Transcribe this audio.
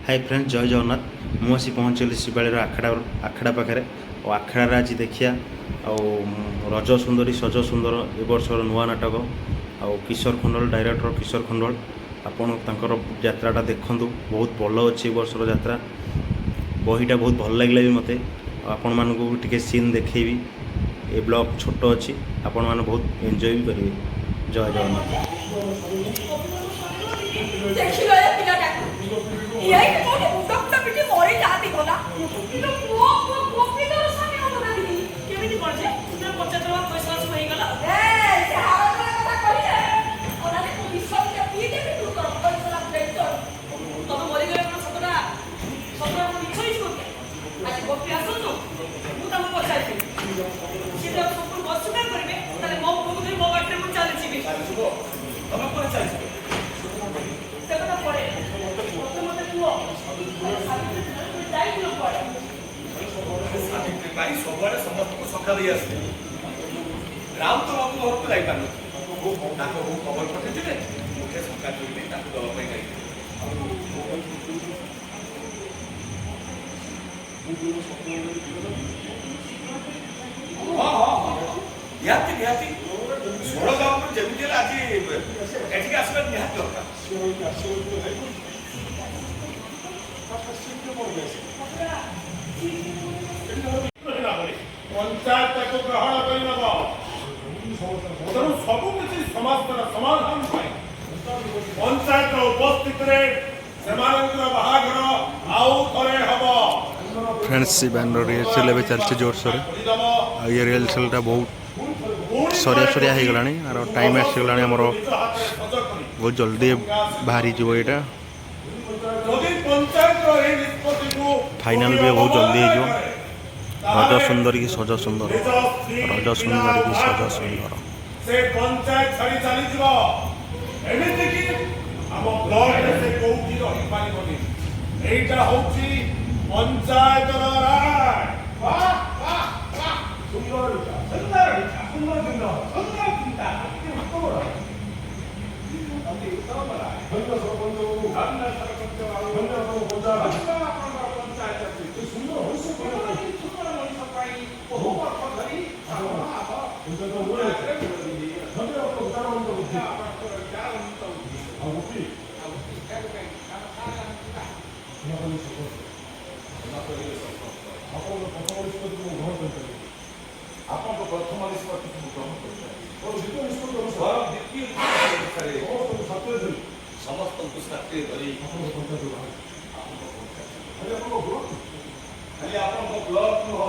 High friend, ଜୟ ଜଗନ୍ନାଥ। ମୁଁ ଆସି ପହଞ୍ଚିଲି ଶିବାଳୀର ଆଖଡ଼ା, ଆଖଡ଼ା ପାଖରେ। ଆଉ ଆଖଡ଼ାରେ ଆଜି ଦେଖିବା ଆଉ ରଜ ସୁନ୍ଦରୀ ସଜ ସୁନ୍ଦର, ଏ ବର୍ଷର ନୂଆ ନାଟକ। ଆଉ କିଶୋର ଖଣ୍ଡଳ, ଡାଇରେକ୍ଟର କିଶୋର ଖଣ୍ଡଳ। ଆପଣ ତାଙ୍କର ଯାତ୍ରାଟା ଦେଖନ୍ତୁ, ବହୁତ ଭଲ ଅଛି ଏ ବର୍ଷର ଯାତ୍ରା। ବହିଟା ବହୁତ ଭଲ ଲାଗିଲା ବି ମୋତେ। ଆଉ ଆପଣମାନଙ୍କୁ ବି ଟିକେ ସିନ୍ ଦେଖେଇବି। ଏ ବ୍ଲଗ୍ ଛୋଟ ଅଛି, ଆପଣମାନେ ବହୁତ ଏନ୍ଜୟ ବି କରିବେ। ଜୟ ଜଗନ୍ନାଥ। ଦେଖିଲ ଏ ପିଲାଟାକୁ, ଏଇଠି କୋଉଠି ମୁଣ୍ଡ ଫୁଣ୍ଡ ପିଟି ମରି ଯାଆନ୍ତି ଗଲା। କିନ୍ତୁ ପୁଅ ପୁଅ ଗୋପୀଙ୍କର ସ୍ୱାମୀ ହବ ଦିଦି। କେମିତି କଣ ଯେ ସେଥିରେ 50 ଟଙ୍କା ପଇସା ସବୁ ହେଇଗଲା? ଏ ସେ ହାରମଜାଦା କଥା କହିଲେ ଅନାନି, ମୁଁ ବିଷ ଟିକେ ପିଇଦେବି, ତୁ ତୋର ପଇସା ଚଲ। ତମେ ମରିଗଲେ କଣ ସତଟା ସତଟା ମିଛ ହେଇଯିବ କି? ଆଜି ଗୋପୀ ଆସନ୍ତୁ, ମୁଁ ତାଙ୍କୁ ପଚାରିବି। ସେ ଯଦି ସମ୍ପୂର୍ଣ୍ଣ ଅସ୍ୱୀକାର କରିବେ, ତାହେଲେ ମୋ ପୁଅକୁ ଧରି ମୋ ବାଟରେ ମୁଁ ଚାଲିଯିବି। ଚାଲିଯିବ? ତମେ କୁଆଡ଼େ ଚାଲିଯିବ? ସେ କଥା ପରେ, ମତେ ମତେ କୁହ, ସାବିତ୍ରୀ ଦିନ ତୁମେ ଯାଇଥିଲ କୁଆଡ଼େ? ସାବିତ୍ରୀ ପାଇଁ ସବୁଆଡ଼େ ସମସ୍ତଙ୍କୁ ସଖା ଦେଇ ଆସିଥିଲି। ରାଉତ ବାବୁ ଘରକୁ ଯାଇପାରିନଥିଲି। ତାଙ୍କ ବୋଉ ଖବର ପଠେଇଥିଲେ, ମୁଠେ ଶଙ୍ଖା ଚୁଡ଼ି ନେଇ ତାଙ୍କୁ ଦେବା ପାଇଁ ଯାଇଥିଲି। ହଁ, ନିହାତି ନିହାତି। ଷୋଳ ଗାଁକୁ ଯେମିତି ହେଲେ ଆଜି ଏଠିକି ଆସିବା ନିହାତି ଦରକାର। ପଞ୍ଚାୟତ ତାକୁ ଗ୍ରହଣ କରିନେବ। ତେଣୁ ସବୁ କିଛି ସମସ୍ତର ସମାଧାନ ପାଇଁ ପଞ୍ଚାୟତର ଉପସ୍ଥିତିରେ ସେମାନଙ୍କର ବାହାଘର ଆଉ ଥରେ ହବ। ଫ୍ରେଣ୍ଡସ୍, ଶିବାନର ରିହର୍ସାଲ୍ ଏବେ ଚାଲିଛି ଜୋରସୋରରେ। କରିଦବ। ଆଉ ଇଏ ରିହର୍ସାଲ୍ଟା ବହୁତ ପୁଣି ସରିଆ ଥରେ ସରିଆ ହେଇଗଲାଣି ଆର ଟାଇମ୍ ଆସିଗଲାଣି ଆମର। ନିଜ ହାତରେ ସଜ କରି ବହୁତ ଜଲ୍ଦି ବାହାରିଯିବ ଏଇଟା। ଯଦି ପଞ୍ଚାୟତର ଏହି ନିଷ୍ପତ୍ତିକୁ ଫାଇନାଲ୍ ବି ବହୁତ ଜଲ୍ଦି ହେଇଯିବ। ରଜ ସୁନ୍ଦରୀ କି ସଜ ସୁନ୍ଦର। ନିଜ ସ୍ତ୍ରୀ, ରଜ ପିଲା ସୁନ୍ଦରୀ କି ସଜ ମାଆକୁ ସୁନ୍ଦର। ସେ ପଞ୍ଚାୟତ ଛାଡ଼ି ଚାଲିଯିବ। ଏମିତିକି ଆମ ବ୍ଲକରେ ସେ କୋଉଠି ରହିପାରିବନି। ଏଇଟା ହଉଛି ପଞ୍ଚାୟତର ରାୟ। ବାহ ବାହ ବାହ, ସୁନ୍ଦର ବିଚାର, ସୁନ୍ଦର ବିଚାର, ସୁନ୍ଦର ଚିନ୍ତା, ସୁନ୍ଦର ଚିନ୍ତା, ଅତି ଉତ୍ତମ ରାୟ, ଅତି ଉତ୍ତମ ରାୟ। ଧନ୍ୟ ସରପଞ୍ଚ ବାବୁ, ଧନ୍ୟ ସରପଞ୍ଚ ବାବୁ, ଧନ୍ୟ ଆପଣଙ୍କ ପଞ୍ଚାୟତ, ଧନ୍ୟ ଆପଣଙ୍କର ପଞ୍ଚାୟତ। ସୁନ୍ଦର ମଣିଷ, ସୁନ୍ଦର ମଣିଷ ପାଇଁ ବହୁ ବର୍ଷ ଧରି ଆପଣ ଆମ ପଞ୍ଚାୟତ। ଧନ୍ୟ ଆପଣଙ୍କ ବିଚାରବନ୍ତ ବୁଦ୍ଧି, ଆପଣଙ୍କର ବିଚାରବନ୍ତ ବୁଦ୍ଧି। ଆଉ ଗୋପୀ, ଆଉ ଆପଣଙ୍କ ପ୍ରଥମ ନିଷ୍ପତ୍ତିକୁ ମୁଁ ଗ୍ରହଣ କରିପାରିବି। ଆପଣଙ୍କ ପ୍ରଥମ ନିଷ୍ପତ୍ତିକୁ ମୁଁ ଗ୍ରହଣ କରିପାରିବି। ମୋର ଦ୍ୱିତୀୟ ନିଷ୍ପତ୍ତି ଅନୁସାରେ, ବରଂ ଦ୍ୱିତୀୟ ନିଷ୍ପତ୍ତି ଅନୁସାରେ ସମସ୍ତଙ୍କୁ ସାଥିରେ ଧରି ସମସ୍ତଙ୍କୁ ସାଥିରେ ଧରି ଆପଣଙ୍କ ପଞ୍ଚାୟତ ବାହାରି ଆପଣଙ୍କ ପଞ୍ଚାୟତ ଖାଲି ଆପଣଙ୍କ ବ୍ଲକ ଖାଲି ଆପଣଙ୍କ ବ୍ଲକ ନୁହଁ।